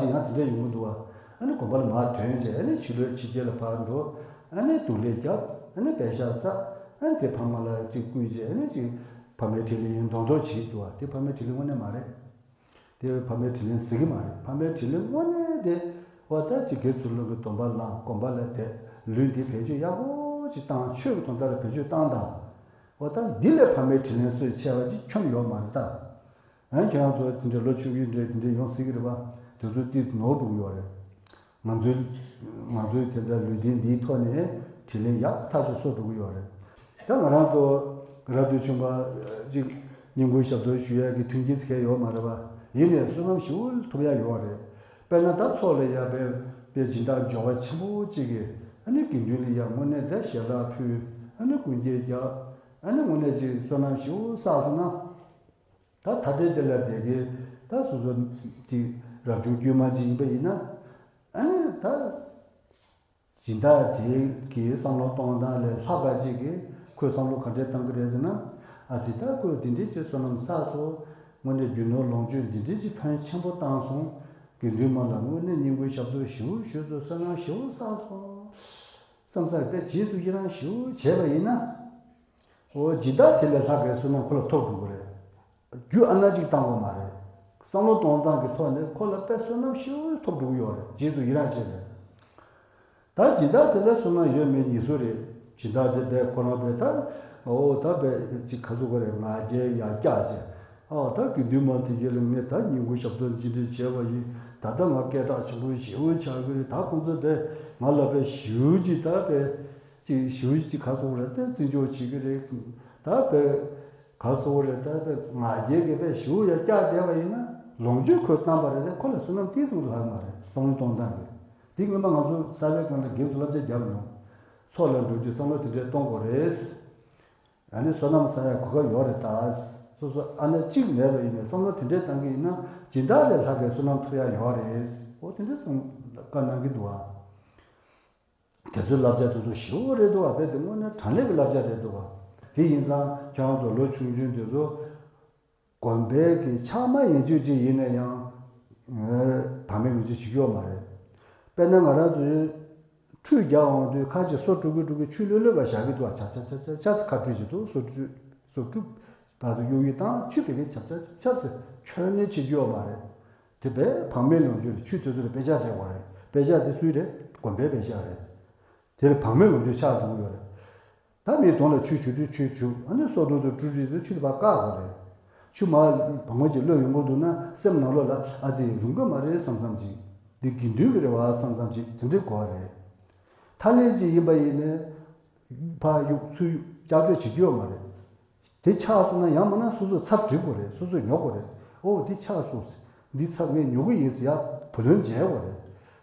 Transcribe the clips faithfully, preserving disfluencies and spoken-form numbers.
ཡང་དེ་འདྲ་ཡོང་གི་འདུག་བ། ཨ་ནི་དགོན་པ་ལ་མར་ཐོན་བྱས། ཨ་ནི་ཕྱི་ལོགས་ཕྱི་རྒྱལ་ལ་ཕར་འགྲོ། ཨ་ནི་དུག་ལེན་བརྒྱབ། ཨ་ནི་པད་ཤག་བསགས། ཨ་ནི་དེ་ཕ་མ་ལ་ཅིག་བསྐུལ་བྱས། ཨ་ནི་ཅིག་ཕ་མའི་དྲིན་ལན་མདོར་མདོར་བྱེད་ཀྱི་འདུག་བ། དེ་ཕ་མའི་དྲིན་ལན་དངོས་གནས་མ་རེད། དེ་ཕ་མའི་དྲིན་ལན་ཟེར་གྱི་མ་རེད། ཕ་མའི་དྲིན་ལན་དངོས་གནས་དེ། འོ་ད་ཅིག་དགེ་ཚུལ་སློང་གི་སྡོམ་པ་བླངས། དགོན་པ་ལ་བསྡད། ལུས་འདི་བེད་སྤྱོད་ཡག་པོ་ཅིག་བཏང་། ཆོས་ཀྱི་དོན་དག་ལ་བེད་སྤྱོད་བཏང་དང་། འོ་ད་འདི་ལས་ཕ་མའི་དྲིན་ལན་གསོས་ཆེ་བ་ཅིག་ཁྱོན་ནས་ཡོད་མ་རེད་ད། ཨ་ཁྱེད་རང་ཚོ་དེ་འདྲའི་ལོ་ཆུང་ཆུང་འདྲ་དེ་འདྲ་ཡོང་སྲིད་ཀྱི་རེད་པ། དེ་ཚོ་ཏོག་ཙམ་ནོར་འགྲོ་གི་ཡོད་རེད། ང་ཚོའི་ང་ཚོའི་དེ་འདྲ་ལུས་རྟེན་འདིའི་ཐོག་ནས་དྲིན་ལན་ཡག་ཐག་ཆོད་གསོ་འགྲོ་གི་ཡོད་རེད། ད་ང་རང་ཚོ་རབ་ཏུ་བྱུང་བ་ཅིག་བསྙེན་བཀུར་ཞབས་ཏོག་ཞུ་ཡག་གི་མཐུན་རྐྱེན་ཚོ་གང་ཡང་ཡོད་མ་རེད་པ། ཡིན་ནའི་བསོད་ནམས་ཞེ་པོ་ཐོབ་ཡག་ཡོད་རེད། དཔེར་ན་ད་ཚོགས་ལ་ཡ་དཔེ་དཔེ་སྦྱིན་བདག་འབྱོར་བ་ཆེན་པོ་ཅིག་གིས། ཨ་ནི་དགེ་འདུན་ལ་ཡ་དངོས་གནས་ད་ཞལ་ལག་ཕུལ། ཨ་ནི་སྐུ་འགྱེད་རྒྱག། ཨ་ནི་དངོས་གནས་ཅིག་བསོད་ནམས་ཞེ་པོ་བསགས་སོང་ན། ད་ད་ལྟའི་དེ་ལ་བསྡད་མཁན་ད་སོ་སོ་ཅིག་རབ་བྱུང་དཀྱུས་མ་ཅིག་ཡིན་པ་ཡིན་ན། ཨ་ནི་ད་སྦྱིན་བདག་དེ་གི་བསམ་བློ་གཏོང་སྟངས་ལས་ལྷག་པ་ཅིག་གིས་ཁོས་བསམ་བློ་ག་འདྲས་བཏང་གི་རེད་ཟེར་ན། ཨ་ཙི་ད་ཁོས་འདི་འདྲས་ཅིག་བསོད་ནམས་བསགས་སོང་། དངོས་གནས་རྒྱུ་ནོར་ལོངས་སྤྱོད་འདི་འདྲས་ཅིག་ཕོན་ཆེན་པོ་བཏང་སོང་། དགེ་འདུན་མ་ལ་དངོས་གནས་བསྙེན་བཀུར་ཞབས་ཏོག་ཞེ་པོ་ཞུས་སོང་། བསོད་ནམས་ཞེ་པོ་བསགས་སོང་བསམ་སར་དཔེ་རྗེས་སུ་ཡི་རང་ཞེ་པོ་བྱས་པ་ཡིན་ན། འོ་སྦྱིན་བདག་དེ་ལས་ལྷག་པའི་བསོད་ནམས་ཁོ་ལ་ཐོབ་འགྲོ་གི་རེད། རྒྱུ་ཨ་ན་ཅིག་བཏང་དགོས་མ་རེད། བསམ་བློ་གཏོང་སྟངས་ཀྱི་ཐོག་ནས་ཁོ་ལ་དཔེ་བསོད་ནམས་ཞེ་པོ་ཐོབ་འགྲོ་གི་ཡོད་རེད། རྗེས་སུ་ཡི་རང་བྱས་པས། ད་སྦྱིན་བདག་དེ་ལ་བསོད་ནམས་ཡོད་མེད་གཉིས་སུ་རེད། སྦྱིན་བདག་དེ་དཔེ་ཁོ་རང་དཔེ་ད། འོ་ད་དཔེ་ཅིག་ག་ཚོད་ག་རེ་ང་རྒྱལ་ཡར་བཀྱག་བྱས། ཨ་ད་དགེ་འདུན་མ་དེ་གས་ལ་ངས་ད་བསྙེན་བཀུར་ཞབས་ཏོག་ཅི་འདྲ་བྱས་པ་ཡིན། ད་ལྟ་ང་སྐད་གྲགས་ཆེན་པོ་ཞེ་པོ་ཆགས་ཀྱི་རེད། ད་ཁོང་ཚོ་དཔེ་ང་ལ་དཔེ་ཞེ་པོ་ཅིག་ད་དཔེ་ཅིག་ཞེ་པོ་ཅིག་ག་ཚོད་རེད། དེ་བརྩི་འཇོག་བྱེད་ཀྱི་རེད། ད་དཔེ་ག་ཚོད་རེད། ད་དཔེ་ང་རྒྱལ་གྱི་དཔེ་ཞེ་པོ་ཡར་བཀྱག་བསྡད་པ་ཡིན་ན། ལོངས་སྤྱོད་ཁོས་བཏང་པ་རེད་དེ། ཁོ་ལ་བསོད་ནམས་ཏོག་ཙམ་ལྷག་མ་རེད། བསམ་བློ་གཏོང་སྟངས་རེད། འདི་སྔོན་མ་ང་ཚོ་གསར་པའི་སྒང་ལ་རྒན་ཚོ་བསླབ་བྱ་བརྒྱབ་མྱོང་། ཚོགས་ལ་འགྲོ་དུས་བསམ་བློ་དེ་འདྲས་གཏོང་དགོས་རེད། ཨ་ནི་བསོད་ནམས་བསགས་ཡག་གོ་སྐབས་ཡོད་རེད་ད། སོ་སོ་ཨ་ན་གཅིག་མེད་པ་ཡིན་ནའི་བསམ་བློ་དེ་འདྲས་བཏང་གི་ཡིན་ན། སྦྱིན་བདག་ལས་ལྷག་པའི་བསོད་ནམས་ཐོབ་ཡག་ཡོད་རེད། འོ་དེ་འདྲས་བསམ་བཀའ་གནང་གི་འདུག་ཨ། དེ་ཚོའི་བསླབ་བྱ་དེ་ཚོ་ཞེ་པོ་རེད་འདུག་ཨ། དཔེ་དེ་དངོས་གནས་དྲང་གནས་ཀྱི་བསླབ་བྱ་རེད་འདུག་ཨ། དེ་ཡིན་ཙང་ཁྱེད་རང་ཚོ་ལོ་ཆུང་ཆུང་དེ་ཚོ་དགོན་པའི་གི་ཕྱགས་མ་ཡན་ཆོད་ཅིག་ཡིན་ན་ཡང་། ཨ། བག་མེད་ལོངས་སྤྱོད་བྱེད་ཀྱི་ཡོད་མ་རེད། དཔེར་ན་ང་རང་ཚོའི་ཁྲུས་རྒྱག་འོང་དུས་ཁ་ཅིག་སོ་བཀྲུ་གི་བཀྲུ་གི་ཆུ་ལྷོད་ལྷོད་པ་བཞག་གི་འདུག་ཨ། ཆ་ཆ་ཆ་ཆ་ཆ་ཁ་བཀྲུས་ཀྱི་འདུག་སོ་བཀྲུ་སོ་བཀྲུ་བར་དུ་གཡུག་གཡུག་བཏང་། ཆུ་དེ་གི་ཆ་ཆ་ཆ་ཆ་ཆོ་ནས་བྱེད་ཀྱི་ཡོད་མ་རེད། དེ་དཔེ་བག་མེད་ལོངས་སྤྱོད་རེད། ཆུ་དེ་ཚོ་ལ་དཔེ་ཆ་སྤྲད་དགོས་རེད། དཔེ་ཆ་དེ་སུའི་རེད། དགོན་པའི་དཔེ་ཆ་རེད། དེ་ལ་བག་མེད་ལོངས་སྤྱོད་ཆགས་འགྲོ་གི་ཡོད་རེད། ད་མིའི་དོན་ལ་ཆུ་བྱུག་དུས་ཆུ་བྱུག་ཨ་ནི་སོ་འགྲོ་དུས་བཀྲུ་བཀྲུས་དུས་ཆུ་དེ་ཕར་བཀག་དགོས་རེད། ཆུ་མར་བང་བ་ཅིག་གློད་ཡོང་གི་འདུག་ན་སེམས་ནང་ལོགས་ལ་ཨ་ཙི་རུང་གི་མ་རེད་བསམ་བསམ་ཅིག་འདི་དགེ་འདུན་གྱི་རེད་བ་བསམ་བསམ་ཅིག་དེ་འདྲའི་གོ་བ་རེད། ཐ་ལེ་ཅིག་ཡིན་པ་ཡིན་ནའི་ཕར་གཡུག་ཚུར་གཡུག་ཅག་ཅོག་བྱེད་རྒྱུ་ཡོད་མ་རེད། དེ་ཆགས་སོང་ན་ཡང་མིན་ན་སོ་སོ་ཚབ་སྒྲིག་དགོས་རེད། སོ་སོས་ཉོ་དགོས་རེད། ཨོ་འདི་ཆགས་སོང་། འདི་ཚབ་ངས་ཉོ་གི་ཡིན་ཟེར་ཡ་བུ་ལོན་འཇལ་དགོས་རེད།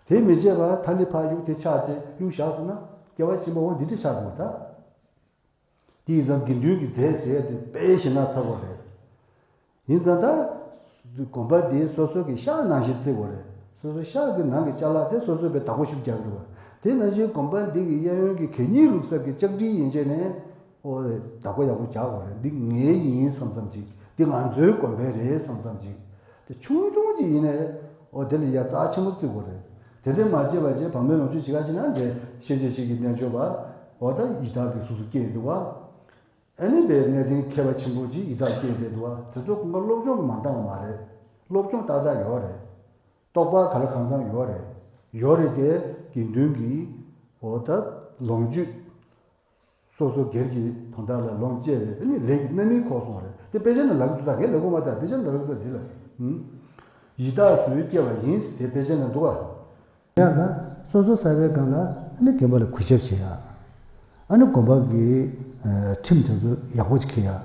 དེ་མི་བྱེད་པར་ཐ་ལི་ཕར་གཡུག་དེ་ཆགས་ཚེ་གཡུག་བཞག་སོང་ན་སྐྱེ་བ་ཕྱི་མ་འོ་འདི་འདྲ་ཆགས་འགྲོ་ད། དེ་ཡིན་ཙང་དགེ་འདུན་གྱི་རྫས་ཟེར་ཡ་དེ་དཔེ་ཞེ་ན་ཚ་བོ་རེད། ཡིན་ཙང་ད། དགོན་པ་འདི་སོ་སོ་གི་ཤག་ནང་བཞིན་བརྩི་དགོས་རེད། སོ་སོ་ཤག་གི་ནང་གི་ཅ་ལག་དེ་སོ་སོས་དཔེ་བདག་པོ་ཞིབ་རྒྱག་དགོས་རེད་བ། དེ་ནང་བཞིན་དགོན་པ་འདི་གི་གཡས་གཡོན་གྱི་གད་སྙིགས་བླུགས་ས་གི་ལྕགས་དྲིལ་ཡན་ཆད་ནས། ཨོ་བདག་པོ་ཡག་པོ་རྒྱག་དགོས་རེད། འདི་ངའི་ཡིན་བསམ་བསམ་ཅིག་འདི་ང་ཚོའི་དགོན་པའི་རེད་བསམ་བསམ་ཅིག་དེ་ཆུང་ཆུང་ཅིག་ཡིན་ནའི། ཨོ་དེ་ལ་ཡ་རྩ་ཆེན་པོ་བརྩི་དགོས་རེད། དེ་འདྲས་མ་བྱས་པ་བྱས་བག་མེད་ལོངས་སྤྱོད་བྱེད་ག་ཕྱིན་ན་འདྲེ་ཤན་འབྱེད་བྱེད་ཀྱི་རྣལ་འབྱོར་པ། ཨོ་ད་ཡི་དྭགས་ཀྱི་གཟུགས་སུ་སྐྱེས་འདུག་བ། ཨ་ནི་པའི་གནས་བརྟན་མཁས་པ་ཆེན་པོ་ཅིག་ཡི་དྭགས་སྐྱེས་བསྡད་འདུག་བ། དེ་ཚོ་ཁོང་ཁ་སློབ་སྦྱོང་གི་མ་འདང་བ་མ་རེད། སློབ་སྦྱོང་ཏག་ཏག་ཡོད་རེད། རྟོགས་པ་ག་ལ་གང་འཚམ་ཡོད་རེད། ཡོད་རེད་དེ་དགེ་འདུན་གྱི་འོ་ད་ལོངས་སྤྱོད། སོ་སོ་སྒེར་གྱི་དོན་དག་ལ་ལོངས་སྤྱད་རེད། ཨ་ནི་ལས་ཀྱི་རྣམ་སྨིན་ཁོག་སོང་རེད། དེ་དཔེ་ཆ་ནང་ལབ་ཀྱི་འདུག་ད་ངས་ལབ་དགོས་མ་ད་དཔེ་ཆ་ནང་ལབ་ཀྱི་འདུག་འདི་ལ། ཡི་དྭགས་སུ་སྐྱེ་བ་ཡིན་ཟེར་དེ་དཔེ་ཆ་ནང་འདུག་བ། ཡང་ན་སོ་སོ་གསར་པའི་སྒང་ལ་ཨ་ནི་རྒན་པ་ལ་གུས་ཞབས་བྱེད་ཡ། ཨ་ནི་དགོན་པ་གི་ཨ་ཁྲིམས་དེ་ཚོ་ཡག་པོ་ཅིག་འཁྱེར་ཡ།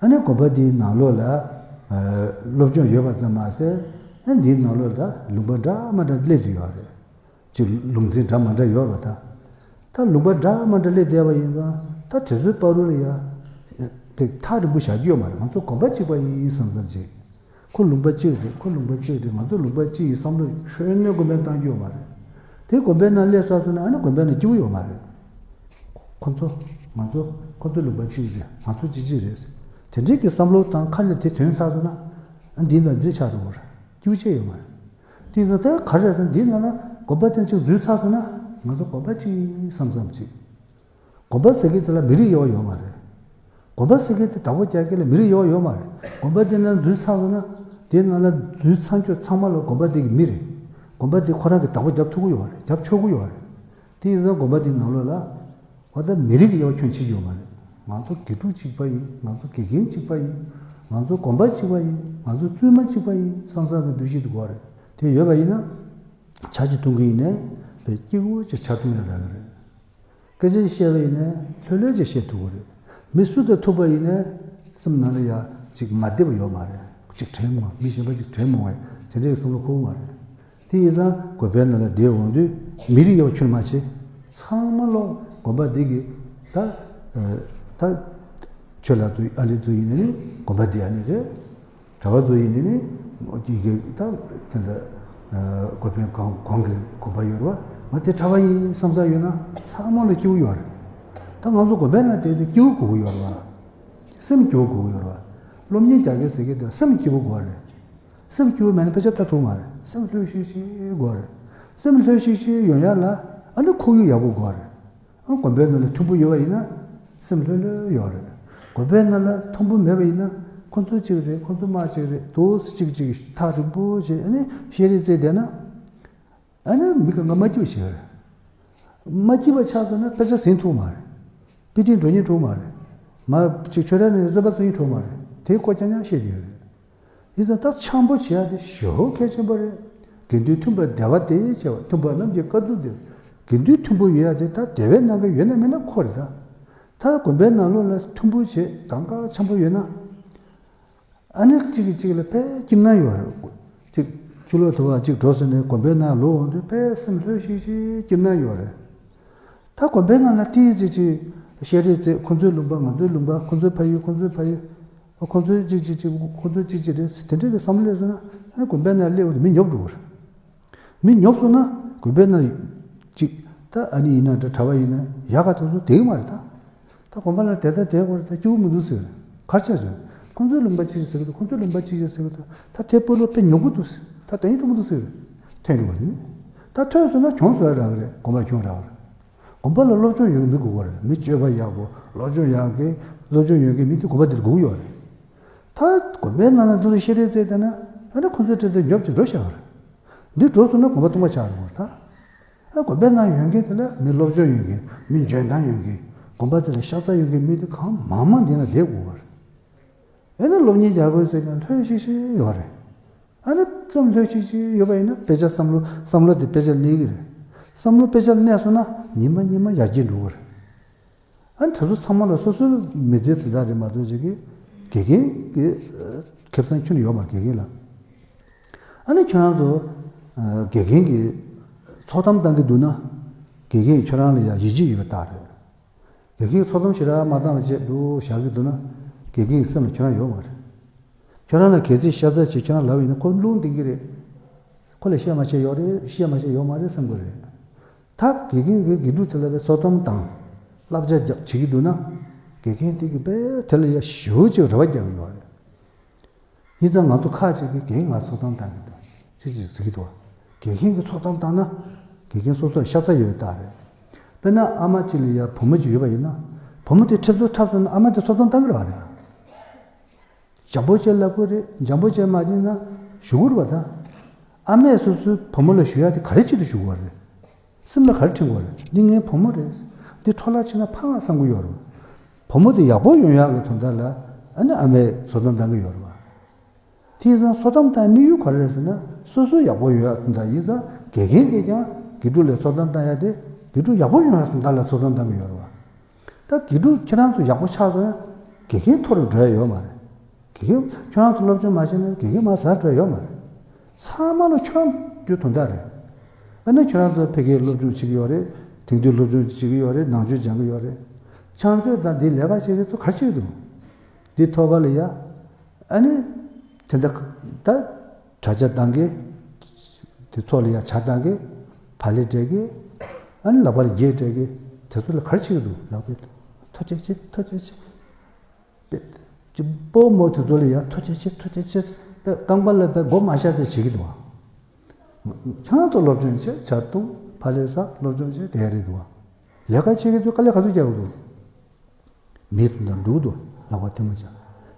ཨ་ནི་དགོན་པ་འདིའི་ནང་ལོགས་ལ་ཨ་སློབ་སྦྱོང་ཡོད་པ་ཙམ་མ་ཟད། ཨ་འདིའི་ནང་ལོགས་ལ་ལུང་པ་འདྲ་མ་འདྲ་སླེབས་བསྡད་ཡོད་རེད། ཅིག་ལུང་ཚན་འདྲ་མ་འདྲ་ཡོད་རེད་པ་ད། ད་ལུང་པ་འདྲ་མ་འདྲ་སླེབས་བསྡད་པ་ཡིན་ཙང་ད་དེ་ཚོའི་བར་དུ་ལ་ཡ་ཐག་རིང་པོ་བཞག་རྒྱུ་ཡོད་མ་རེད། ང་ཚོ་དགོན་པ་གཅིག་པ་ཡིན་བསམ་བསམ་ཅིག་ཁོ་ལུང་པ་གཅིག་རེད། ཁོ་ལུང་པ་གཅིག་རེད། ང་ཚོ་ལུང་པ་གཅིག་ཡིན་བསམ་བློ་ཁྱོན་ནས་དགོན་པའི་བཏང་རྒྱུ་ཡོད་མ་རེད། དེ་དགོན་པའི་ནང་སླེབས་ཚར་སོང་ན་ཨ་ནི་དགོན་པའི་ནང་སྐྱིད་པོ་ཡོད་མ་རེད། ཁོ་ཚོ་ང་ཚོ་ཁོ་ཚོ་ལུང་པ་གཅིག་རེད། ང་ཚོ་གཅིག་གཅིག་རེད། དེ་འདྲའི་གི་བསམ་བློ་བཏང་ཁ་ནས་དེ་ཐོན་ཚར་སོང་ན་ཨ་འདི་ལ་འདི་ཆགས་འགྲོ་གི་རེད། སྐྱིད་པོ་ཅིག་ཡོད་མ་རེད། དེ་ཚོ་ད་ག་རེ་རེད་ཟེར་ན། འདིའི་ནང་ལ་དགོན་པ་དེ་ཅིག་འཛུལ་ཚར་སོང་ན་ང་ཚོ་དགོན་པ་གཅིག་ཡིན་བསམ་བསམ་ཅིག་དགོན་པ་ཟེར་མཁན་དེ་ལ་མི་རིགས་དབྱེ་བ་ཡོད་མ་རེད། དགོན་པ་ཟེར་མཁན་དེ་བདག་པོ་རྒྱག་མཁན་ལ་མི་རིགས་དབྱེ་བ་ཡོད་མ་རེད། དགོན་པ་དེ་ནང་འཛུལ་ཚར་སོང་ན་དེའི་ནང་ལ་འཛུལ་ཚར་ཁྱོད་ཚང་མ་ལ་དགོན་པ་དེ་གི་མི་རེད། དགོན་པ་དེ་ཁོ་རང་གི་བདག་པོ་རྒྱབ་ཐུབ་ཀྱི་ཡོད་རེད། རྒྱབ་ཆོག་གི་ཡོད་རེད། དེ་ཡིན་ཙང་དགོན་པ་དེའི་ནང་ལོགས་ལ་འོ་ད་མི་རིགས་ཀྱི་དབྱེ་བ་ཁྱོན་ཕྱེ་རྒྱུ་ཡོད་མ་རེད། ང་ཚོ་དགེ་ཕྲུག་གཅིག་པ་ཡིན། ང་ཚོ་དགེ་རྒན་གཅིག་པ་ཡིན། ང་ཚོ་དགོན་པ་གཅིག་པ་ཡིན། ང་ཚོ་བཙུན་མ་གཅིག་པ་ཡིན་བསམ་བསམ་གྱི་འདུ་ཤེས་དེ་དགོས་རེད། དེ་ཡོད་པ་ཡིན་ན་ཇ་ཅིག་འཐུང་གི་ཡིན་ནའི་དཔེ་སྐྱིད་པོ་ཅིག་ཇ་འཐུང་ཡ་རག་གི་རེད། སྐད་ཆ་ཅིག་བཤད་པ་ཡིན་ནའི་ལྷོད་ལྷོད་ཅིག་བཤད་ཐུབ་ཀྱི་རེད། མི་སུ་དང་ཐུག་པ་ཡིན་ནའི་སེམས་ནང་ལ་ཡ་ཅིག་མ་བདེ་བ་ཡོད་མ་རེད། ཅིག་དྲན་མ་མི་གཞན་པ་ཅིག་དྲན་མ་འོང་བས་དེ་འདྲའི་བསམ་བློ་འཁོར་གྱི་མ་རེད། དེ་ཡིན་ཙང་དགོན་པའི་ནང་ལ་བསྡད་འོང་དུས་མི་རིགས་དབྱེ་བ་ཁྱོན་མ་ཕྱེ། ཚང་མ་ལོག་དགོན་པ་འདི་གི་ད་ད་ཆོས་ལ་ཚོ་ཨ་ལི་ཚོ་ཡིན་ནའི་དགོན་པ་འདི་ཨ་ནི་རེད། གྲྭ་པ་ཚོ་ཡིན་ནའི་ཡི་གེ་ད་དེ་འདྲ་དགོན་པའི་གོང་གོང་གི་དགོན་པ་ཡོད་རེད་བ། ང་དེ་གྲྭ་པ་ཡིན་བསམ་ས་ཡོད་ན་ཚང་མ་ལ་སྐྱིད་པོ་ཡོད་རེད། ད་ང་ཚོ་དགོན་པའི་ནང་བསྡད་དུས་སྐྱིད་པོ་དགོས་ཀྱི་ཡོད་རེད་བ། སེམས་སྐྱིད་པོ་དགོས་ཀྱི་ཡོད་རེད་བ། སློབ་གཉེར་རྒྱག་མཁན་ཟེར་མཁན་དེ་སེམས་སྐྱིད་པོ་དགོས་རེད། སེམས་སྐྱིད་པོ་མེད་ན་དཔེ་ཆ་ལྟ་ཐུབ་མ་རེད། སེམས་ལྷོད་ཤིག་ཤིག་དགོས་རེད། སེམས་ལྷོད་ཤིག་ཤིག་ཡོང་ཡ་ལ་ཨ་ནི་ཁོར་ཡུག་ཡག་པོ་དགོས་རེད། ཨ་དགོན་པའི་ནང་ལ་མཐུན་པོ་ཡོད་པ་ཡིན་ན་སེམས་ལྷོད་ལྷོད་ཡོད་རེད། དགོན་པའི་ནང་ལ་མཐུན་པོ་མེད་པ་ཡིན་ན་ཁོ་ཚོ་གཅིག་རེད། ཁོ་ཚོ་མ་གཅིག་རེད། དུ་གཅིག་གཅིག་ཐག་རིང་པོ་བྱས་ཨ་ནི་བཤད་རེས་རྩེད་བསྡད་ན། ཨ་ནི་མི་གང་ག་མ་སྐྱིད་པ་ཞིག་རེད། མ་སྐྱིད་པ་ཆགས་སོང་ན་དཔེ་ཆ་ཟིན་ཐུབ་མ་རེད། དཔེ་ཁྲིད་འགྲོ་སྙིང་བྲོ་མ་རེད། མ་གཅིག་ཆོས་ར་ནས་རྩོད་པ་རྩོད་སྙིང་བྲོ་མ་རེད། དེའི་སྐོར་རྐྱང་རྐྱང་བཤད་ཀྱི་ཡོད་རེད། ཡིན་ཙང་ད་འཆམ་པོ་བྱེད་ཡ་དེ་ཞེ་པོ་གལ་ཆེན་པོ་རེད། དགེ་འདུན་མཐུན་པར་བདེ་བ་སྟེ་བྱ་བ་མཐུན་པ་རྣམས་ཀྱི་དཀའ་ཐུབ་སྟེ། དགེ་འདུན་མཐུན་པོ་ཡོད་ཡ་དེ་ད་དེ་བས་གནང་གི་ཡོད་ན་མེད་ན་ཁོ་རེད་ད། ད་དགོན་པའི་ནང་ལོགས་ལ་མཐུན་པོ་བྱེད་གང་ག་འཆམ་པོ་ཡོད་ན། ཨ་ནི་གཅིག་གིས་གཅིག་ལ་དཔེ་སྐྱིད་སྣང་ཡོད་རེད། གཅིག་ཕྱི་ལོགས་དུ་བ་གཅིག་འགྲོ་ཟེར་ནས་དགོན་པའི་ནང་ལོག་འོང་དུས་དཔེ་སེམས་ལྷོད་ཤིག་ཤིག་སྐྱིད་སྣང་ཡོད་རེད། ད་དགོན་པའི་ནང་ལ་ཏིས་ཅིག་ཅིག་བཤད་རེས་རྩེད། ཁོ་ཚོའི་ལུང་པ་ང་ཚོའི་ལུང་པ། ཁོ་ཚོའི་ཕ་ཡུལ་ཁོ་ཚོའི་ཕ་ཡུལ། ཁོ་ཚོའི་གཅིག་གཅིག་གཅིག་ཁོ་ཚོའི་གཅིག་གཅིག་རེད། དེ་འདྲའི་གི་བསམ་བློ་སླེབས་སོང་ན་ཨ་དགོན་པའི་ནང་སླེབས་འོང་དུས་མི་ཉོབ་འགྲོ་གི་རེད། མི་ཉོབ་སོང་ན་དགོན་པའི་ནང་གཅིག་ད་ཨ་ནི་ཡིན་ན་འདྲ། གྲྭ་པ་ཡིན་ན་ཡག་ག་དེ་ཚོ་བསྡད་ཀྱི་མ་རེད་ད། ད་དགོན་པ་ལ་དེ་ལྟར་བསྡད་དགོས་རེད། ད་སྐྱིད་པོ་མི་འདུག་ཟེར། ག་རེ་བྱས་ཟེར། ཁོང་ཚོའི་ལུང་པ་གཅིག་ཟེར་གི་འདུག་ཁོང་ཚོའི་ལུང་པ་གཅིག་ཟེར་གི་འདུག་ད་དེ་སྤོ་ལོ་དཔེ་ཉོབ་གི་འདུག་ཟེར། ད་དེ་ཡིན་འགྲོ་མི་འདུག་ཟེར། ཐོན་འགྲོ་བ་ཡིན། ད་ཐོན་སོང་ན་གྱོང་བཟོ་ཡ་རག་གི་རེད། དགོན་པར་གྱོང་རག་གི་རེད། དགོན་པ་ལ་སློབ་སྦྱོང་ཡོད་མཁན་མི་དགོས་པ་རེད། མི་སྤྱོད་པ་ཡག་པོ་སློབ་སྦྱོང་ཡག་གི་སློབ་སྦྱོང་ཡོད་མཁན་མི་དེ་དགོན་པ་དེར་དགོས་ཡོད་རེད། ད་དགོན་པའི་ནང་ལ་འདུག་ཤེས་རེས་རྩེད་བསྡད་ན་ཨ་ནི་ཁོང་ཚོའི་གྲས་དེ་ཉོབ་ཅིག་འགྲོ་ཤག་རེད། འདི་འགྲོ་སོང་ན་དགོན་པ་སྟོང་པ་ཆགས་འགྲོ་གི་རེད་ད། ཨ་དགོན་པའི་ནང་ཡོད་མཁན་དེ་ལ་མི་སློབ་སྦྱོང་ཡོད་མཁན། མི་འཇོན་ཐང་ཡོད་མཁན། དགོན་པ་དེ་ལ་ཤ་ཚ་ཡོད་མཁན་མི་དེ་གང་མང་མང་འདི་ན་བསྡད་དགོས་པ་རེད། ཨ་ནི་སློབ་གཉེར་རྒྱག་དགོས་ཟེར་ན་ལྷོད་ཤིག་ཤིག་ཡོད་རེད། ཨ་ནི་ཙམ་ལྷོད་ཤིག་ཤིག་ཡོད་པ་ཡིན་ན་དཔེ་ཆ་བསམ་བློ་བསམ་བློ་དེ་དཔེ་ཆ་གནས་ཀྱི་རེད། བསམ་བློ་དཔེ་ཆར་གནས་སོང་ན་ཉི་མ་ཉི་མ་ཡར་རྒྱས་འགྲོ་གི་རེད། ཨ་ནི་དེ་ཚོ་ཚང་མ་ལ་སོ་སོའི་མི་ཚེ་དེ་དག་རེད་མ་གཏོགས་ཅིག་གི་དགེ་རྒན་གྱི་ཁེ་བཟང་ཁྱོན་ནས་ཡོད་མ་རེད་དགེ་རྒན་ལ། ཨ་ནི་ཁྱོད་རང་ཚོ་དགེ་རྒན་གྱི་ཚོགས་གཏམ་བཏང་གི་འདུག་ན་དགེ་རྒན་ཁྱོད་རང་ལ་ཡང་ཡིད་ཆེས་ཡོད་པའི་རྟགས་རེད། དགེ་རྒན་ཚོགས་གཏམ་ཞེ་དྲག་མ་བཏང་བ་བྱས་འདུག་བཞག་གི་འདུག་ན་དགེ་རྒན་གྱི་སེམས་ལ་ཁྱོད་རང་ཡོད་མ་རེད། ཁྱོད་རང་ལ་གལ་སྲིད་ཤ་ཚ་བྱས་ཁྱོད་རང་ལབ་ཡིན་ན་ཁོ་རླུང་ལྡིང་གི་རེད། ཁོ་ལ་བཤད་མ་བཤད་ཡོད་རེད། བཤད་མ་བཤད་ཡོད་མ་རེད་བསམ་གི་རེད། ད་དགེ་རྒན་གྱིས་དགེ་ཕྲུག་དེ་ལ་བའི་ཚོགས་གཏམ་དང་བསླབ་བྱ་རྒྱབ་བྱེད་ཀྱི་འདུག་ན། དགེ་རྒན་དེ་གིས་དཔེ་དེ་ལ་ཡ་ཞེ་པོ་ཅིག་རེ་བ་རྒྱག་གི་ཡོད་རེད། ཡིན་ཙང་ང་ཚོ་ཁ་ཅིག་གིས་རྒན་ང་ཚོགས་གཏམ་བཏང་གི་འདུག་ཅིག་ཅིག་ཟེར་གྱི་འདུག་དགེ་རྒན་གྱིས་ཚོགས་གཏམ་བཏང་ན་དགེ་རྒན་སོ་སོར་ཤ་ཚ་ཡོད་པའི་རྟགས་རེད། དཔེར་ན་ཨ་མ་གཅིག་ལ་ཡ་བུ་མོ་གཅིག་ཡོད་པ་ཡིན་ན། བུ་མོ་དེ་ཁྲེལ་ཚོར་འཁྲབ་སོང་ན་ཨ་མ་དེ་ཚོགས་གཏམ་བཏང་གི་རེད་བ་དེ། འཇམ་པོ་བྱས་ལབ་དགོས་རེད། འཇམ་པོ་བྱས་མ་བྱས་ན་ཞུ་དགོས་རེད་བ་ད། ཨ་མས་སོ་སོའི་བུ་མོ་ལ་ཞུ་ཡག་དེ་ག་རེ་ཆེད་དུ་ཞུ་དགོས་རེད། སེམས་ལ་ག་རེ་དྲན་དགོས་རེད། འདི་ངའི་བུ་མོ་རེད། འདི་འཕྲོ་བརླག་ཕྱིན་ན་ཕངས་བསམ་གྱི་ཡོད་རེད། བུ་མོ་དེ་ཡག་པོ་ཡོང་ཡག་གི་དོན་དག་ལ་ཨ་ནི་ཨ་མས་ཚོགས་གཏམ་བཏང་གི་ཡོད་རེད་བ། དེ་ཡིན་ཙང་ཚོགས་གཏམ་བཏང་དམིགས་ཡུལ་ག་རེ་རེད་ཟེར་ན་སོ་སོ་ཡག་པོ་ཡོང་ཡག་དོན་དག་ཡིན་ཙང་དགེ་རྒན་གྱིས་ཀྱང་དགེ་ཕྲུག་ལ་ཚོགས་གཏམ་བཏང་ཡག་དེ་དགེ་ཕྲུག་ཡག་པོ་ཡོང་ཡག་དོན་དག་ལ་ཚོགས་གཏམ་བཏང་གི་ཡོད་རེད་བ། ད་དགེ་ཕྲུག་ཁྱེད་རང་ཚོ་ཡག་པོ་ཆགས་སོང་ན་དགེ་རྒན་མཐོ་རུ་འགྲོ་ཡ་ཡོད་མ་རེད། དགེ་རྒན་ཁྱོད་རང་ཚོ་སློབ་སྦྱོང་མ་བྱས་ན་དགེ་རྒན་མར་ཟག་འགྲོ་ཡ་ཡོད་མ་རེད། ཚང་མ་ལ་ཁྱོད་རང་རྒྱུ་དོན་དག་རེད། དཔེར་ན་ཁྱོད་རང་ཚོ་ཕ་གིར་སློབ་སྦྱོང་བྱེད་ཀྱི་ཡོད་རེད། དེང་དུས་སློབ་སྦྱོང་བྱེད་ཀྱི་ཡོད་རེད། ནང་ཆོས་སྦྱང་གི་ཡོད་རེད། ཕྱག་མཛོད་དང་འདི་ལས་ཀ་བྱེད་མཁན་ཚོ་ག་རེ་བྱེད་ཀྱི་འདུག་འདི་ཐོག་ཁ་ལ་ཡ། ཨ་ནི། དེ་འདྲ་ད་གྲྭ་ཆས་བཏང་གི་དེ་ཚོགས་ལ་ཡ་ཇ་བཏང་གི་བག་ལེབ་སྤྲད་གི་ཨ་ནི་ལག་པ་ལ་འགྱེད་སྤྲད་གི་དེ་ཚོ་ལ་ག་རེ་བྱེད་ཀྱི་འདུག་ལག་པས་ཐུགས་རྗེ་ཆེ། ཐུགས་རྗེ་ཆེ། པེ་ཅི་སྤོ་མོ་དེ་ཚོ་ལ་ཡ་ཐུགས་རྗེ་ཆེ། ཐུགས་རྗེ་ཆེ། པེ་རྐང་པ་ལ་པེ་མགོ་མ་ཤར་ཏེ་བྱེད་ཀྱི་འདུག་བ། ཁྱེད་རང་ཚོ་སློབ་སྦྱོང་བྱས། ཇ་བཏུང་། ཕ་ལེ་ཟ། སློབ་སྦྱོང་བྱས། དེ་རེད་འདུག་བ། ལས་ཀ་བྱེད་མཁན་ཚོས་དཀའ་ལས་ག་ཚོད་རྒྱག་གི་འདུག་མི་དང་འགྲོ་གི་འདུག་ལག་པ་ཐལ་མོ་སྦྱར།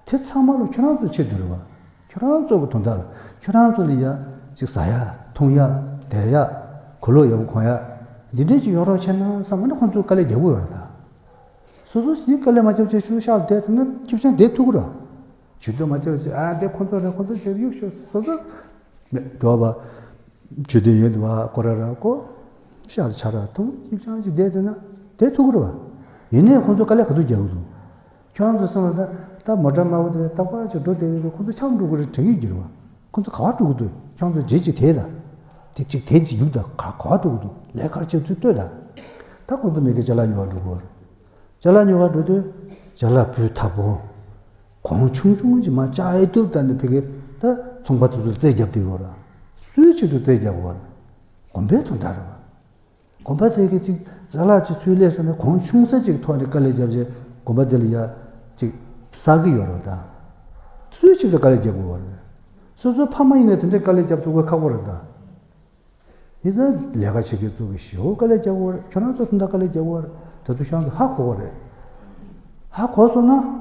དེ་ཚང་མ་ལ་ཁྱོད་རང་ཚོ་ཆེད་དུ་རེད་བ། ཁྱོད་རང་ཚོ་གི་དོན་དག་ལ། ཁྱོད་རང་ཚོ་ལ་ཡ་ཅིག་ཟ་ཡ་འཐུང་ཡ། བསྡད་ཡ། གོས་ལོག་ཡག་པོ་གོན་ཡ། འདི་འདྲས་ཅིག་ཡོང་རོགས་བྱས་ན་བསམ་ན་ཁོང་ཚོས་དཀའ་ལས་རྒྱག་གི་ཡོད་རེད་ད། སོ་སོ་ཞིག་དཀའ་ལས་མ་བརྒྱབ་བྱས་ཤུལ་ཤག་ལ་བསྡད་ཐུབ་ན་སྐྱིད་ཤང་བསྡད་ཐུབ་ཀྱི་རེད། ཇུས་གཏོགས་མ་བྱས་བྱས། ཨ་དེ་ཁོང་ཚོ་རེད། ཁོང་ཚོ་བྱས་གཡུག་ཤོག་སོ་སོ་མེད་འགྲོ་བ། ཇུས་གཏོགས་ཡོད་འདུག་བ། ཀོ་ར་ར་ཀོ། ཤག་ལ་ཆ་ར་འཐུང་། སྐྱིད་ཤང་ཅིག་བསྡད་ཐུབ་ན་བསྡད་ཐུབ་ཀྱི་རེད་བ། ཡིན་ནའི་ཁོང་ཚོ་དཀའ་ལས་ག་ཚོད་རྒྱག་གི་འདུག་ཁྱོད་རང་ཚོ་སོང་ལ་ད་ད་མོ་ཊ་དམར་པོ་དེ་ཏག་ཏག་ཅིག་འགྲོ་བསྡད་ཀྱི་འདུག་ཁོང་ཚོ་འཁྱམ་འགྲོ་གི་རེད་དྲན་གྱི་ཡོད་རེད་བ། ཁོང་ཚོ་ག་པར་འགྲོ་གི་འདུག་ཁྱོད་ཚོ་རྗེས་ཅིག་དེད་ད། དེ་གཅིག་དེ་གཅིག་རྒྱུག་ད། ག་ག་པར་འགྲོ་གི་འདུག་ལས་ཀར་བྱེད་ཚུལ་ལྟོས་ད། ད་ཁོང་ཚོ་མི་གི་ཅ་ལག་ཉོ་བར་འགྲོ་གི་རེད། ཅ་ལག་ཉོ་བར་འགྲོ་དུས་ཅ་ལག་སྤུས་དག་པོ། གོང་ཆུང་ཆུང་ཅིག་མར་བཅག་ཨེ་ཐུབ་ད་ནི་ཕ་གི་ད་ཚོང་པ་དེ་ཚོར་རྩོད་རྒྱབ་བསྡད་ཡོད་ར། སུའི་ཆེད་དུ་རྩོད་རྒྱག་གི་ཡོད་ར། དགོན་པའི་དོན་དག་རེད་བ། དགོན་པ་དེ་གི་ཅིག་ཅ་ལག་ཅིག་ཚུར་སླེབས་སོང་ན་གོང་ཆུང་ས་ཅིག་ཐོག་ནས་དཀའ་ལས་བརྒྱབ་བྱས་དགོན་པ་དེ་ལ་ཡ་ཅིག་བསགས་ཀྱི་ཡོད་རེད་བ་ད། སུའི་ཆེད་དུ་དཀའ་ལས་རྒྱག་དགོས་པ་རེད། སོ་སོའི་ཕ་མ་ཡིན་ན་དེ་འདྲའི་དཀའ་ལས་རྒྱབ་ཐུབ་དགོས་ཁག་པོ་རེད་ད། ཡིན་ཙང་ལས་ཀ་བྱེད་མཁན་ཚོ་གི་ཞེ་པོ་དཀའ་ལས་རྒྱག་དགོས་རེད། ཁྱོད་རང་ཚོ་དེ་འདྲ་དཀའ་ལས་རྒྱག་དགོས་རེད། དེ་ཚོ་ཁྱོད་རང་ཚོ་ཧ་གོ་དགོས་རེད། ཧ་གོ་སོང་ན་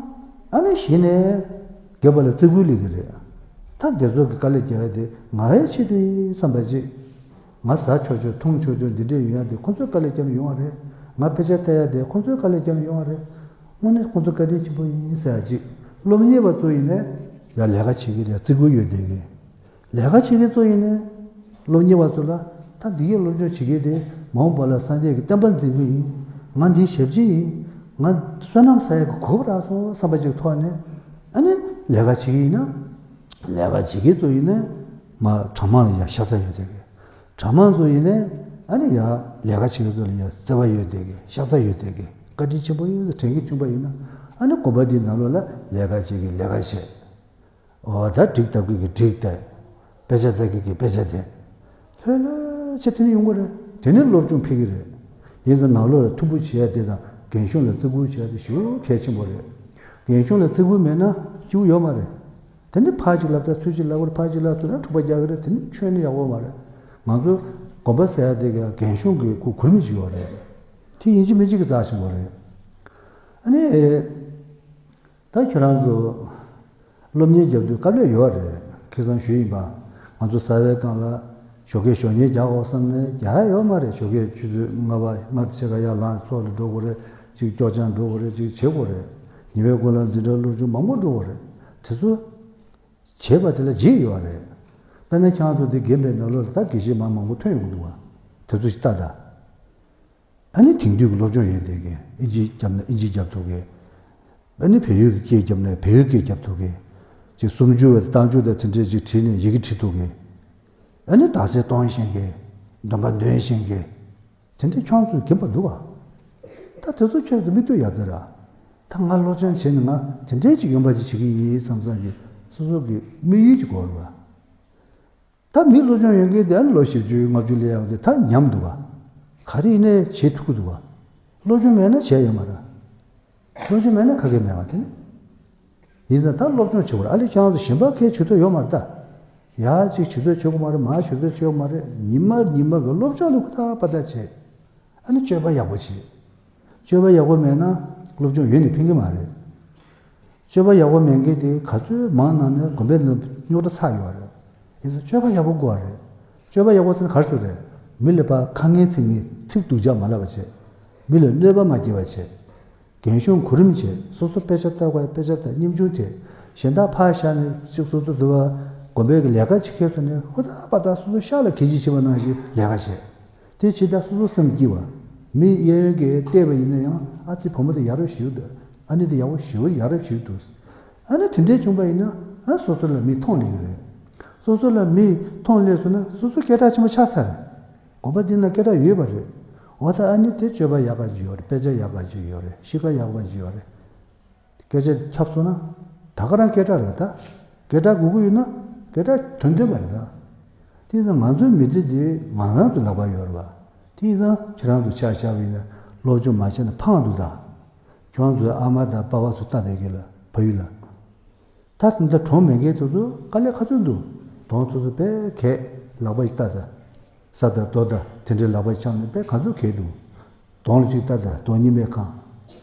ཨ་ནི་གཞི་ནས་རྒན་པ་ལ་བརྩི་བཀུར་སླེབས་ཀྱི་རེད། ད་དེ་ཚོ་གི་དཀའ་ལས་རྒྱག་ཡ་དེ་ང་རའི་ཆེད་དུ་ཡིན་བསམ་པ་ཅིག་ང་ཟ་ཆོག་ཆོག་འཐུང་ཆོག་ཆོག་འདི་འདྲས་ཡོང་ཡ་དེ་ཁོང་ཚོས་དཀའ་ལས་བརྒྱབ་ནས་ཡོང་བ་རེད། ང་དཔེ་ཆ་ལྟ་ཡ་དེ་ཁོང་ཚོས་དཀའ་ལས་བརྒྱབ་ནས་ཡོང་བ་རེད། དངོས་གནས་ཁོང་ཚོ་བཀའ་དྲིན་ཆེན་པོ་ཡིན་ཟེར་ཡ་ཅིག་སློབ་གཉེར་བ་ཚོ་ཡིན་ནའི་ཡ་ལས་ཀ་བྱེད་ཀྱི་རེད། བརྩི་བཀུར་ཡོད་བསྡད་ཀྱི། ལས་ཀ་བྱེད་མཁན་ཚོ་ཡིན་ནའི་སློབ་གཉེར་བ་ཚོ་ལ་ད་འདི་གའི་སློབ་སྦྱོང་བྱེད་མཁན་དེ་མ་འོངས་པ་ལ་སངས་རྒྱས་ཀྱི་བསྟན་པ་འཛིན་གྱི་ཡིན། ང་འདིའི་ཞབས་ཕྱི་ཡིན། ང་བསོད་ནམས་བསགས་ཡག་གི་གོ་སྐབས་རག་སོང་བསམ་པ་ཅིག་ཐོག་ནས་ཨ་ནི་ལས་ཀ་བྱེད་ཀྱི་ཡིན་ན། ལས་ཀ་བྱེད་མཁན་ཚོ་ཡིན་ནའི་མ་གྲྭ་མང་ལ་ཡ་ཤ་ཚ་ཡོད་བསྡད་ཀྱི། གྲྭ་མང་ཚོ་ཡིན་ནའི་ཨ་ནི་ཡ་ལས་ཀ་བྱེད་མཁན་ཚོ་ལ་ཡ་བརྩེ་བ་ཡོད་བསྡད་ཀྱི། ཤ་ཚ་ཡོད་བསྡད་ཀྱི། བཀའ་དྲིན་ཆེན་པོ་ཡིན་ཟེར་དྲན་གྱི་བྱུང་པ་ཡིན་ན་ཨ་ནི་དགོན་པ་འདིའི་ནང་ལོགས་ལ་ལས་ཀ་བྱེད་ཀྱི། ལས་ཀ་བྱེད། འོ་ད་འགྲིག་ལྟ་གི་གི་འགྲིག་སྟེ། དཔེ་ཆ་ལྟ་གི་གི་དཔེ་ཆ་ལྟ། ལྷོད་ལྷོད་བྱས་དེ་ནས་ཡོང་གི་རེད། དེ་ནས་སློབ་སྦྱོང་ཕུལ་གི་རེད། ཡིན་ཙང་ནང་ལོགས་ལ་ཐུམ་འབུ་བྱེད་ཡ་དེ་དང་རྒན་གཞོན་ལ་བརྩི་བཀུར་བྱེད་ཡ་དེ་ཞེ་པོ་གལ་ཆེན་པོ་རེད། རྒན་གཞོན་ལ་བརྩི་བཀུར་མེད་ན་སྐྱིད་པོ་ཡོད་མ་རེད། དེ་ནས་ཕར་ཅིག་ལབ་དང་ཚུར་ཅིག་ལབ་པར་ཕར་ཅིག་ལབ་ཐུབ་ན་འཁྲུག་པ་རྒྱག་གི་རེད། དེ་ནས་ཆོས་ནི་ཡག་པོ་མ་རེད། ང་ཚོ་དགོན་པ་ཟེར་ཡ་དེ་ག་རྒན་གཞོན་གི་གུ་གུར་མི་ཅིག་ཡོད་རེད། དེ་ཡིན་གཅིག་མིན་གཅིག་གི་རྩ་ཆེན་པོ་རེད། ཨ་ནི། ད་ཁྱོད་རང་ཚོ་སློབ་གཉེར་རྒྱབ་དུས་དཀའ་ལས་ཡོད་རེད། ཁ་སང་ཞུས་ཡིན་པ། ང་ཚོ་གསར་པའི་སྒང་ལ་ཞོགས་ཀས་ཞོགས་གཉེར་རྒྱག་དགོས་བསམ་ནས་རྒྱག་ཡ་ཡོད་མ་རེད། ཞོགས་ཀས་ཆུ་ཚོད་ལྔ་པ་ལྔ་དང་ཕྱེད་ཀ་ཡར་ལངས་ཚོགས་ལ་འགྲོ་དགོས་རེད། ཅིག་སྐྱོར་སྦྱང་འགྲོ་དགོས་རེད། ཅིག་བྱེད་དགོས་རེད། ཉི་མའི་གུང་ལ་འཛིན་གྲྭ་སློབ་སྦྱོང་མང་པོ་འགྲོ་དགོས་རེད། དེ་ཚོ་བྱེད་པ་དེ་ལ་རྗེས་ཡོད་རེད། དཔེར་ན་ཁྱེད་རང་ཚོ་འདི་རྒན་པའི་ནང་ལོགས་ལ་ད་དགེ་བཤེས་མ་མང་པོ་ཐོན་ཡོང་གི་འདུག་བ། དེ་ཚོ་ཞིག་ལྟ་ད། ཨ་ནི་དེང་དུས་ཀྱི་སློབ་སྦྱོང་ཡོད་བསྡད་མཁན། ཨིན་ཇི་བརྒྱབ་ན་ཨིན་ཇི་རྒྱབ་ཐུབ་མཁན། ཨ་ནི་བལ་ཡུལ་གྱི་སྐད་བརྒྱབ་ན་བལ་ཡུལ་སྐད་རྒྱབ་ཐུབ་མཁན། ཅིག་སུམ་ཅུ་བ་དང་རྟགས་འཇུག་དང་དེ་འདྲས་ཅིག་བྲིས་ནས་ཡི་གེ་བྲིས་ཐུབ་མཁན། ཨ་ནི་དག་ས་གཏོང་ཤེས་མཁན། འདོན་པ་འདོན་ཤེས་མཁན། དེ་འདྲས་ཁྱོད་ཚོས་རྒན་པ་འདུག་ག་ད་དེ་ཚོ་ཁྱོད་ཚོ་མིག་ལྟོས་ཡག་ཙམ་ར། ད་ང་སློབ་སྦྱོང་བྱས་ནས་ང་དེ་འདྲས་ཅིག་ཡོང་པ་ཅིག་བྱེད་ཀྱི་ཡིན་བསམ་བསམ་གྱི་སོ་སོ་གི་དམིགས་ཡུལ་ཅིག་དགོས་རེད་བ། ད་མི་སློབ་སྦྱོང་ཡོད་མཁན་དེ་ཨ་ནི་ལོ་བཞི་བཅུ་ལྔ་བཅུ་སླེབས་ཡག་དེ་ད་ཉམས་འདུག་ག་ག་རེ་ཡིན་ནའི་བྱེད་ཐུབ་ཀྱི་འདུག་ག་སློབ་སྦྱོང་མེད་ན་བྱས་ཡོད་མ་རེད། སློབ་སྦྱོང་མེད་ན་ཁ་སྐད་མེད་པ་དེ་ནི། ཡིན་ཙང་ད་སློབ་སྦྱོང་བྱེད་དགོས་རེད། ཨ་ལས་ཁྱེད་རང་ཚོ་གཞན་པ་གའི་ཇུས་གཏོགས་ཡོད་མ་རེད་ད། ཡ་གཅིག་ཇུས་གཏོགས་བྱེད་དགོས་མ་རེད། མ་ཇུས་གཏོགས་བྱེད་དགོས་མ་རེད། ཉི་མ་ཉི་མ་གི་སློབ་སྦྱོང་ལ་ཧུར་ཐག་པ་ཐག་བྱེད། ཨ་ནི་སྤྱོད་པ་ཡག་པོ་བྱེད། སྤྱོད་པ་ཡག་པོ་མེད་ན་སློབ་སྦྱོང་ཡུན་ནས་ཕན་གྱི་མ་རེད། སྤྱོད་པ་ཡག་པོ་མེད་མཁན་དེ་ག་ཚོད་མང་ན་ནས་དགོན་པའི་ནང་རྙོག་དྲ་ཚ་ཡོད་རེད། ཡིན་ཙང་སྤྱོད་པ་ཡག་པོ་དགོས་རེད། སྤྱོད་པ་ཡག་པོ་ཟེར་ན་ག་རེ་ཟེར་རེད། མི་ལ་ཕར་ཁ་ངན་ཚིག་ངན་ཚིག་སྡུག་ཅག་མ་ལབ་པ་བྱེད། མི་ལ་གནོད་པ་མ་སྐྱེལ་བ་བྱེད། རྒན་གཞོན་གོ་རིམ་བྱེད། སོ་སོ་དཔེ་ཆ་ལྟ་དགོས་དཔེ་ཆ་ལྟ། སྙིང་ཆུང་དེ་གཞན་དག་ཕར་བཞག་ནས་ཅིག་སོ་སོ་འདུལ་བ་དགོན་པའི་གི་ལས་ཀ་བྱེད་མཁན་ཚོ་ནས་ཧུར་ཐག་པ་ཐག་སོ་སོ་ཤག་ལ་གད་ཕྱིས་བྱེད་པ་ནང་བཞིན་ལས་ཀ་བྱེད། དེ་ཇི་ལྟར་སོ་སོ་སེམས་སྐྱིད་པ། མི་གཡས་གཡོན་གྱིས་བལྟས་པ་ཡིན་ན་ཡང་ཨ་ཙི་བུ་མོ་དེ་ཡག་རབས་ཞིག་འདུག་ཨ་ནེ་དེ་ཡག་པོ་ཞེ་པོ་ཡག་རབས་ཞིག་འདུག་ཨ་ནི་དེ་འདྲས་བྱུང་པ་ཡིན་ན་ཨ་སོ་སོ་ལ་མི་མཐོང་སླེབས་ཀྱི་རེད། སོ་སོ་ལ་མི་མཐོང་སླེབས་སོང་ན་སོ་སོ་སྐད་གྲགས་ཆེན་པོ་ཆགས་ཚར་རེད། དགོན་པ་འདི་ན་སྐད་གྲགས་ཡོད་པ་རེད། འོ་ད་ཨ་ནེ་དེ་སྤྱོད་པ་ཡག་པ་ཅིག་ཡོད་རེད། དཔེ་ཆ་ཡག་པ་ཅིག་ཡོད་རེད། གཤིས་ཀ་ཡག་པ་ཅིག་ཡོད་རེད། སྐད་ཆ་ཁྱབ་སོང་ན་ད་ག་རང་སྐད་གྲགས་རེད་པ། ད་སྐད་གྲགས་དགོས་ཀྱི་ཡོད་ན་སྐད་གྲགས་དོན་སྟོན་པ་རེད་ད། དེ་ཡིན་ཙང་ང་ཚོའི་མི་ཚེ་འདི་ང་རང་ཚོའི་ལག་པར་ཡོད་རེད་པ། དེ་ཡིན་ཙང་ཁྱེད་རང་ཚོ་ཆ་བཞག་པ་ཡིན་ན་སློབ་སྦྱོང་མ་བྱས་ན་ཕངས་འདུག་ད། ཁྱེད་རང་ཚོའི་ཨ་མ་དང་པ་ཕ་ཚོ་ལྟ་བསྡད་ཀྱི་ལ་ཕ་ཡུལ་ལ། ད་དེ་འདྲ་གྲོངས་མེད་མཁན་ཚོ་ཚོ་དཀའ་ལས་ག་ཚོད་འདུག་གྲོངས་ཚོ་ཚོ་དཔེ་གས་ལག་པ་ཡིས་ལྟ་ད། ས་དང་རྡོ་དང་དེ་འདྲའི་ལག་པ་འཆང་ནས་དཔེ་ག་ཚོད་གས་འདུག་གདོང་ལ་གཅིག་ལྟ་དང་གདོང་གཉིས་མེད་གང་།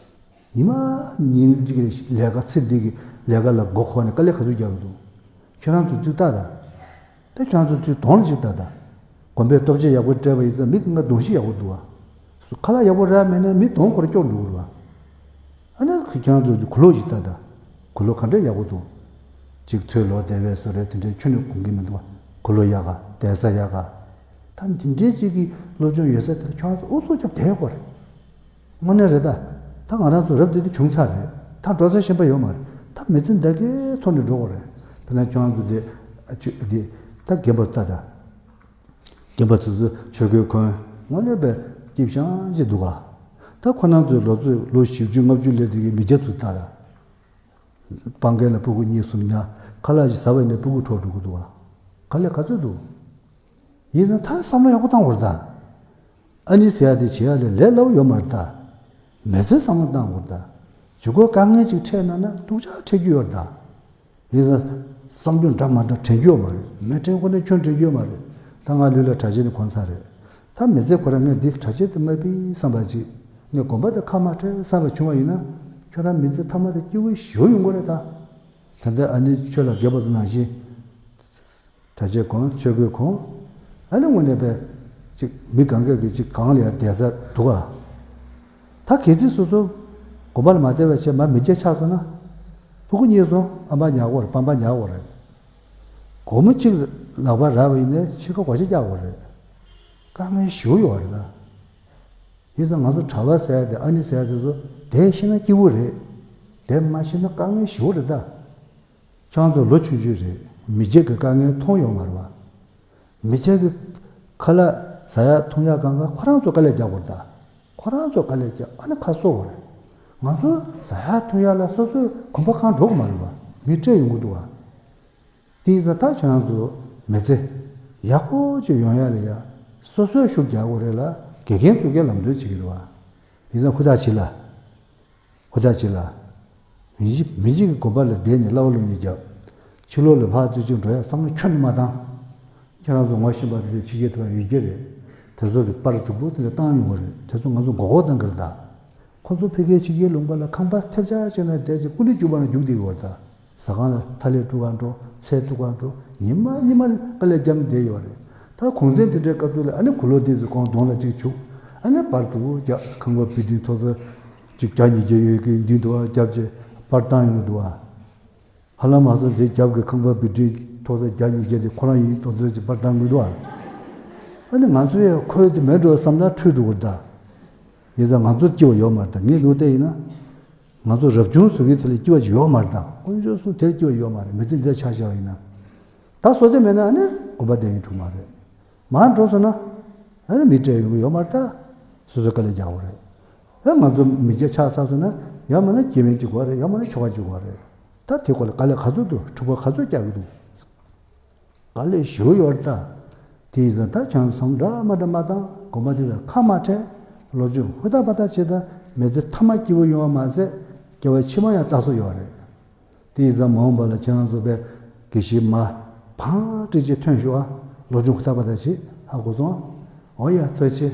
ཉི་མ་ཉིན་གཅིག་ལས་ཀ་ཚེ་འདི་གི་ལས་ཀ་ལ་མགོ་འཁོར་ནས་དཀའ་ལས་ག་ཚོད་རྒྱག་གི་འདུག་ཁྱེད་རང་ཚོ་ཚུར་ལྟ་དང་། དེ་ཁྱེད་རང་ཚོ་ཚུར་གདོང་ལ་གཅིག་ལྟ་དང་། དགོན་པའི་སྟོབས་ཆེན་ཡག་པོ་སྤྲད་པ་ཡིན་ཙང་མི་གང་ག་གདོང་ཤེས་ཡག་པོ་འདུག་བ། ཁ་ལག་ཡག་པོ་རག་མེད་ན་མི་གདོང་ཁོ་ར་སྐྱོ་འགྲོ་གི་རེད་བ། ཨ་ནི་ཁྱེད་རང་ཚོ་གུ་ལོ་ཞིག་ལྟ་དང་། གུ་ལོ་ག་འདྲ་ཡག་པོ་འདུག་གཅིག་ཚོས་ལོ་དེ་བས་སོ་རེད་དེ་འདྲའི་ཁྱོན་ནས་གོན་གི་མི་འདུག་བ། གུ་ལོ་ཡག་ག་བསྡད་ས་ཡག་ག་ད་འདི་འདྲའི་གཅིག་གི་སློབ་སྦྱོང་ཡོད་ས་དེར་ཁྱོད་རང་ཚོ་ཨུ་ཚུགས་རྒྱབ་བསྡད་དགོས་རེད། དངོས་གནས་རེད་ད། ད་ང་རང་ཚོ་རབ་བདེ་དེ་བྱུང་ཚར་རེད། ད་འགྲོ་ས་གཞན་པ་ཡོད་མ་རེད། ད་མི་ཚེ་འདི་གའི་ཐོག་ནས་འགྲོ་དགོས་རེད། དཔེར་ན་ཁྱོད་རང་ཚོ་འདི་ཨ་ཆུ་འདི་ད་རྒན་པ་ལྟ་ད། རྒན་པ་ཚོ་ཚོ་ཆོས་གོས་གོན་དངོས་གནས་པའི་སྐྱིད་ཤང་ཅིག་འདུག་ག་ད་ཁོ་རང་ཚོའི་ལོ་ཚོད་ལོ་བཞི་བཅུ་ལྔ་བཅུ་སླེབས་དུས་ཀྱི་མི་སྐྱ་ཚོ་ལྟ་ད། སྤང་རྒན་ལ་ཕྲུ་གུ་གཉིས་གསུམ་ཉར་ཁ་ལག་ཅིག་ཟ་བ་ཡིན་ན་ཕྲུ་གུ་འཕྲོག་འགྲོ་གི་འདུག་ག་དཀའ་ལས་ག་ཚོད་འདུག་ཡིན་ཙང་ད་བསམ་བློ་ཡག་པོ་བཏང་དགོས་རེད་ད། ཨ་ནི་ཟེར་ཡ་དེ་བྱེད་ཡ་ལས་ལས་སླ་པོ་ཡོད་མ་རེད་ད། མི་ཚེ་བསམ་བློ་བཏང་དགོས་རེད་ད། ཇུས་འགོད་དཀའ་ངལ་ཅིག་འཕྲད་ན་ན་སྡུག་ཅག་འཕྲད་རྒྱུ་ཡོད་རེད་ད། ཡིན་ཙང་བསམ་རྒྱུ་འདྲ་མ་འདྲ་དྲན་རྒྱུ་ཡོད་མ་རེད། མི་དྲན་ཁོ་ན་ཁྱོད་དྲན་རྒྱུ་ཡོད་མ་རེད། ད་ང་ལུས་ལ་གྲྭ་ཆས་ནི་གོན་ཚར་རེད། ད་མི་ཚེ་ཁོ་རང་ངས་འདི་གྲྭ་ཆས་དེ་མ་ཕུད་བསམ་པ་ཅིག་ངས་དགོན་པ་དེ་ཁ་མ་བྲལ་བསམ་པ་བྱུང་བ་ཡིན་ན་ཁྱོད་རང་མི་ཚེ་མཐའ་མ་དེ་སྐྱིད་པོ་ཞེ་པོ་ཡོང་གི་རེད་ད། ད་ལྟ་ཨ་ནི་ཆོས་ལ་རྒས་པ་ཚོ་ནང་བཞིན། གྲྭ་ཆས་གོན་ཆོས་གོས་གོན། ཨ་ནི་དངོས་གནས་པའི་ཅིག་མི་གང་གས་ཀྱི་ཅིག་གང་ལ་ཡང་བསྡད་ས་འདུག་ག་ད་གལ་སྲིད་སོ་སོ་དགོན་པ་ལ་མ་བསྡད་པ་བྱས་མ་མི་སྐྱ་ཆགས་སོང་ན། ཕྲུ་གུ་གཉིས་སོང་ཨ་མ་ཉར་དགོས་རེད་པ་ཕ་ཉར་དགོས་རེད། སྒོར་མོ་གཅིག་ལག་པ་རག་པ་ཡིན་ནའི་ཕྱི་ཁ་སྒོར་གཞས་རྒྱག་དགོས་རེད། དཀའ་ངལ་ཞེ་པོ་ཡོད་རེད་ད། ཡིན་ཙང་ང་ཚོ་གྲྭ་པ་ཟེར་ཡ་དེ་ཨ་ནི་ཟེར་ཡ་དེ་ཚོ་བསྡད་ཤེས་ན་སྐྱིད་པོ་རེད། བསྡད་མ་ཤེས་ན་དཀའ་ངལ་ཞེ་པོ་རེད་ད། ཁྱེད་རང་ཚོ་ལོ་ཆུང་ཆུང་རེད། མི་སྐྱ་གི་དཀའ་ངལ་མཐོང་ཡོད་མ་རེད་བ། མི་སྐྱ་གི་ཁ་ལག་ཟ་ཡ་འཐུང་ཡ་གང་ག་ཁོ་རང་ཚོ་དཀའ་ལས་རྒྱག་དགོས་རེད་ད། ཁོ་རང་ཚོ་དཀའ་ལས་རྒྱག་ཨ་ནི་ཁ་གསོ་དགོས་རེད། ང་ཚོ་ཟ་ཡ་འཐུང་ཡ་ལ་སོ་སོའི་གོམ་པ་གང་འགྲོ་གི་མ་རེད་བ། མི་སྤྲད་ཡོང་གི་འདུག་བ། དེ་ཡིན་ཙང་ད་ཁྱེད་རང་ཚོ་མི་ཚེ་ཡག་པོ་ཅིག་ཡོང་ཡ་ལ་ཡ་སོ་སོས་ཤུགས་རྒྱག་དགོས་རེད་ལ་དགེ་རྒན་ཚོ་གིས་ལམ་སྟོན་བྱེད་ཀྱི་རེད་བ། ཡིན་ཙང་ཧུར་ཐག་བྱེད་ལ། ཧུར་ཐག་བྱེད་ལ། མི་གཅིག་མི་གཅིག་གི་དགོན་པ་ལ་བསྡད་ནས་བསླབ་པ་སློབ་གཉེར་རྒྱབ། ཕྱི་ལོགས་ལ་ཕར་ཚུར་ཅིག་འགྲོ་ཡ་བསམ་བློ་ཁྱོན་ནས་མ་བཏང་། ཁྱེད་རང་ཚོ་ངོ་ཤེས་པ་དེ་འདྲ་ཕྱི་རྒྱལ་དུ་ཡོད་ཀྱི་རེད། དེ་ཚོ་གི་པར་དྲུག་པོ་དེ་འདྲ་བཏང་ཡོང་གི་རེད། དེ་ཚོ་ང་ཚོ་མགོ་སྐོར་བཏང་གི་རེད་ད། ཁོ་ཚོ་ཕ་གིའི་ཕྱི་རྒྱལ་ལུང་པ་ལ་ཁང་པ་ཐེབས་ཆག་བྱས་ན་བསྡད་ཅིག་ཀུ་ལི་རྒྱུག་པ་ན་རྒྱུག་བསྡད་ཡོད་རེད་ད། ཟ་ཁང་ལ་ཐ་ལེ་དཀྲུག་ག་འགྲོ་ཚལ་དཀྲུག་ག་འགྲོ་ཉི་མ་ཉི་མ་དཀའ་ལས་རྒྱབ་ནས་བསྡད་ཡོད་རེད། ད་གུང་སེང་དེ་འདྲའི་སྐབས་དུས་ལ་ཨ་ནི་གུ་ལོ་དེ་ཚོ་ཁོང་གདོང་ལ་གཅིག་བྱུག་ཨ་ནི་པར་དྲུག་པོ་རྒྱག་ཁང་པ་བི་ལྡིང་མཐོ་ས་གཅིག་བརྒྱ་ཉིས་བརྒྱ་ཡོད་ཀྱི་མདུན་དུ་བ་རྒྱབ་བྱས་པར་བཏང་ཡོང་གི་འདུག་ཨ། ཧ་ལམ་མ་སོང་དེ་རྒྱབ་ཀྱི་ཁང་པ་བི་ལྡིང་མཐོ་ས་བརྒྱ་ཉིས་བརྒྱ་དེ་ཁོ་རང་ཡིན་མདོག་མདོག་ཅིག་པར་བཏང་གི་འདུག་ཨ། ཨ་ནི་ང་ཚོ་ཡང་ཁོའི་དེ་མེད་འགྲོ་བསམ་ན་འཁྲུལ་འགྲོ་གི་རེད་ད། ཡིན་ཙང་ང་ཚོར་སྐྱིད་པ་ཡོད་མ་རེད་ད། ངས་ལུང་བསྟན་ཡིན་ན། ང་ཚོ་རབ་བྱུང་བཟོ་མཁན་དེ་ལ་སྐྱིད་པ་ཅིག་ཡོད་མ་རེད་ད། དཀོན་མཆོག་གསུམ་དེར་སྐྱིད་པ་ཡོད་མ་རེད། མི་ཚེ་འདིར་ཆ་བཞག་པ་ཡིན་ན། ད་བཟོ་དེ་མེད་ན་ཨ་ནི་དགོན་པ་བསྡད་ཡིན་འགྲིག་མ་རེད། མར་འགྲོ་སོང་ན། ཨ་ནི་མི་སྤྲད་ཡོང་གི་ཡོད་མ་རེད་ད། སོ་སོས་དཀའ་ལས་རྒྱག་དགོས་རེད། ཨ་ང་ཚོ་མི་སྐྱ་ཆགས་ཚར་སོང་ན་ཡང་མིན་ན་སྐྱེ་དམན་གཅིག་དགོས་རེད། ཡང་མིན་ན་ཁྱོ་ག་གཅིག་དགོས་རེད། ད་དེ་སྐོར་ལ་དཀའ་ལས་ག་ཚོད་འདུག་འཁྲུག་པ་ག་ཚོད་རྒྱག་གི་འདུག་དཀའ་ལས་ཞེ་པོ་ཡོད་རེད་ད། དེ་ཡིན་ཙང་ད་ཁྱེད་རང་ཚོ་བསམ་འདྲ་མ་འདྲ་མ་བཏང་། དགོན་པ་འདི་ལ་ཁ་མ་བྲལ། སློབ་སྦྱོང་ཧུར་ཐག་པ་ཐག་བྱེད་ད། མི་ཚེ་མཐའ་མ་སྐྱིད་པོ་ཡོང་བ་མ་ཟད་སྐྱེ་བ་ཕྱི་མ་ཡང་ལྟ་སྲོལ་ཡོད་རེད། དེ་ཡིན་ཙང་མ་འོངས་པ་ལ་ཁྱེད་རང་ཚོ་དཔེ་དགེ་བཤེས་མ་བང་སྒྲིག་ཅིག་ཐོན་ཤོག་ཨ། སློབ་སྦྱོང་ཧུར་ཐག་པ་ཐག་བྱེད། ཧ་གོ་སོང་ཨ། འོ་ཡ་ཐུགས་རྗེ་ཆེ།